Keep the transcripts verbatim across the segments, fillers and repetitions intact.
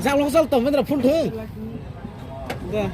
Chal, chal, tong, mendra, phul thung. Da.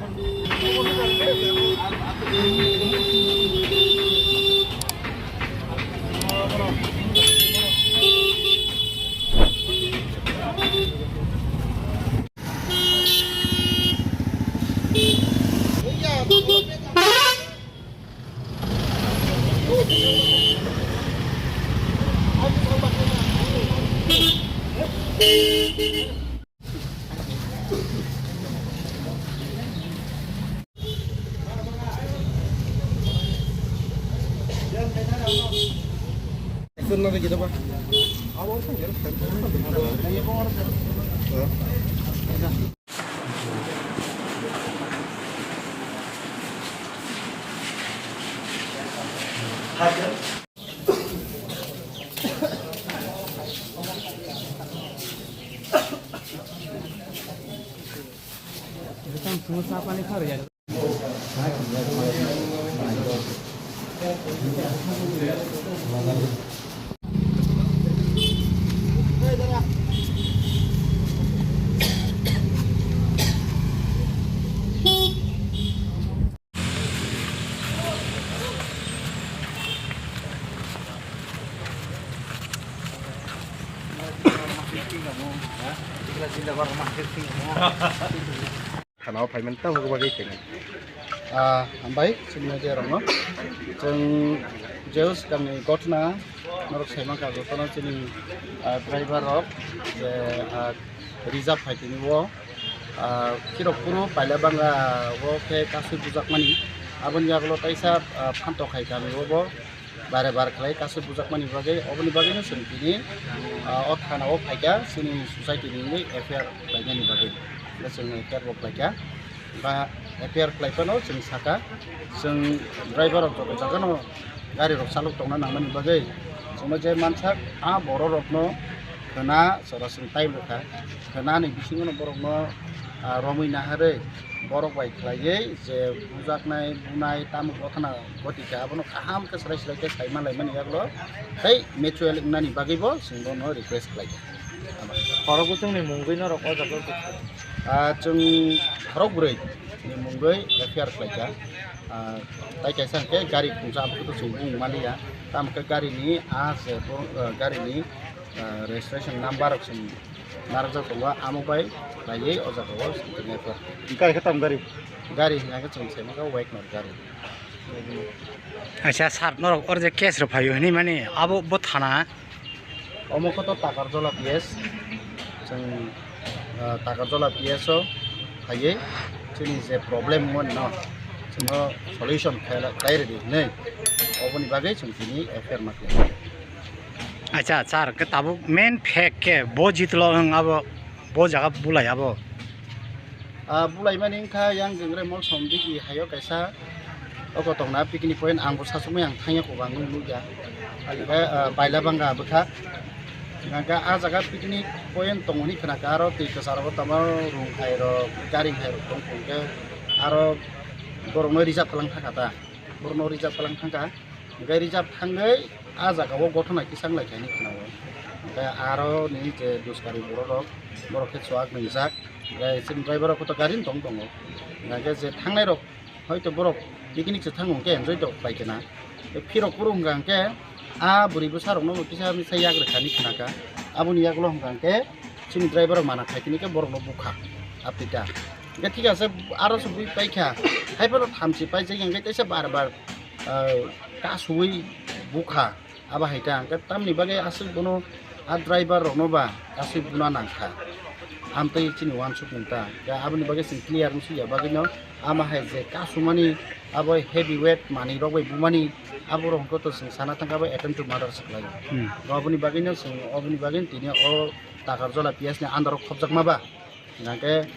Thanao phaimani tamo bagwi khaimani. Ah, hambai, chini media rokno. Chwng Zeus kami gotna norok saimang kha jotono chini, ah, driver rok je, ah, reserve phaitini o, ah, Khirokpuru Pailabanga o khe kasui bujakmani. Aboni yagulo taisa, ah, phantok hai kami o bo bare bar khlai kasui bujakmani bagwi. Oboni bagwino chwng tini, ah, o thana o phaikha chini society ni wngwi F I R khlainani bagwi. Hwnkhe chwng F I R bo khlaikha. Ba F I R khlai phano chwng sakha, chwng driver rok joto jagano gari rok chalok tongna nangmani bagwi chwngno je mansak, a borok rokno khwna jora chwng time rwkha, khwnani bisingono borokno, ah, romwi naharwi borok bai khlaiwi je bujaknai bunai tamo gotana gotika abono kaham khe swlai swlai khe saima laimani yagulo tei mutual wngnani bagwibo chwng bono request khlaikha. Khorokbwsongni mungwi norok o jaga o. Ah, chwng khorok bwrwi ni mungwi F I R khlaikha. Ah, tai kaisa hwnkhe gari khungsa, abo khe chwng bung maliya. Tamo khe garini a se bo, ah, garini, ah, registration number rok chwng narwkjak tongo, amo bai khlaiwi o jaga o chwng tongya khe. Gari khe tamo gari? Gari hwnkhe chwng saimano Wagoner gari. Acha sir, norok oro je case rok phaio hinwi mani abo bo thana? Omo khe to Takarjola P S, chwng, ah, Takarjola P S o phaiwi chini je problem wngmani no chwngno solution khlai rwdi hinwi oboni bagwi chwng tini F I R ma khlai. Acha sir, khe tabuk main fact khe bo jitlo wng abo, bo jaga bulai abo? Ah, bulaimani wngkha yang Gangrai Mall Somdigi haio kaisa o kotokna picnic point, ang bo sasukmai ang thangya kok ang nukya. Hingkhe, ah, Bailabanga bwkha. Hingkhe ah jaga picnic point tongo hinwi khnakha, aro twi kwcharo tamo rung hai rok, gari hai rok tong tongkhe aro borokno reserve kwlang thangkha ta, borokno reserve kwlang thangkha. Hingkhe reserve thangwi ah jaga o gothona khe chang lai kha hinwi khna-o. Hingkhe aro ni je duskari borok rok, borok khe chuak nwngjak. Hingkhe chini driver rok khe to gari no tong tongo. Hingkhe je thangnai rok hoito borok picnic se thango hingkhe enjoy to khlai khe na. Tei phirok phuru hingkha hingkhe ah bwrwi bwsa rok no kisa misa yak rwkha hinwi khna kha. Aboni yagulo hingkha hingkhe chini driver rok mana khai tini khe borok no bukha. Apita. Hingkhe thik ase aro se bui paikha. Haiphano thamchi paijak hingkhe teisa bar bar ah, kasui bukha, abo hai ta. Hingkhe tamni bagwi aswk bono a driver rokno ba kasui buna nangkha, amtwi chini uansukmung ta. Hingkhe aboni bagwi chwng clear wngsuya bagwino ama hai je kasumani abo heavy weight manwi rok bai bumani, abo rok hwnkhe to chwng sana thangkha abo attempt to murder se khlaio. Hmm. Aboni bagwino chwng, oboni bagwino tini o Takarjola P S ni under o khopjakma ba. Hingkhe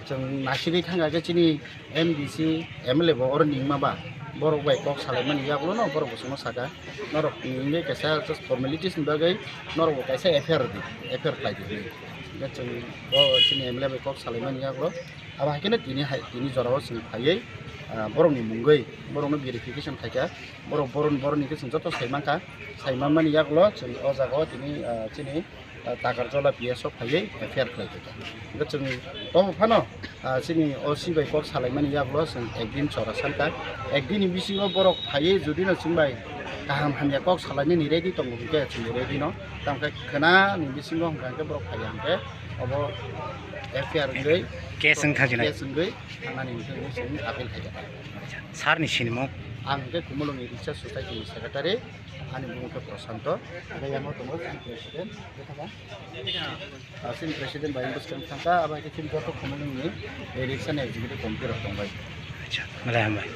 chwng naisingwi thangkha khe chini M D C, M L A bo oro ningma ba, borok bai kok salaimani yagulo no borok bo chwngno saka, norok ni wngwi kaisa just formalities ni bagwi norok bo kaisa F I R di, F I R khlai di hinwi. Hingkhe chwng bo chini M L A bai kok salaimani yagulo abo hai kheno tini hai, tini jora o chwng phaiwi, ah, borok ni mungwi borok no verification khaikha, borok, borok, borok ni khe chwng joto sai mankha, sai manmani yagulo chwng o jaga o tini, ah, chini ah, Takarjola P S o phaiwi F I R khlai kha. Hwnkhe chwng tobo phano, ah, chini O C bai kok salaimani yagulo chwng ekdin chora sankha. Ekdini bisingo borok phaiwi judino chwng bai kaham hamya kok salainani ready tongo hwnkhe chwng ready no. Tamkhe khwnani bisingo hwnkha hwnkhe borok phaiya hwnkhe obo F I R wngwi Case wngkha jinai. Case wngwi thangnani hwnkhe chwng appeal khaikha. Sir ni sinimung? Ang hwnkhe Kumulungni Riksa Society ni secretary, ani bumung khe Prosanto, hwnkhe yango tongo chini president, bwkha ba? Ah, chini president bai bwskang thangkha, abo hai khe chini joto Kumulungni, eh, Riksa ni executive committee rok tongbai. Acha, belai hambai.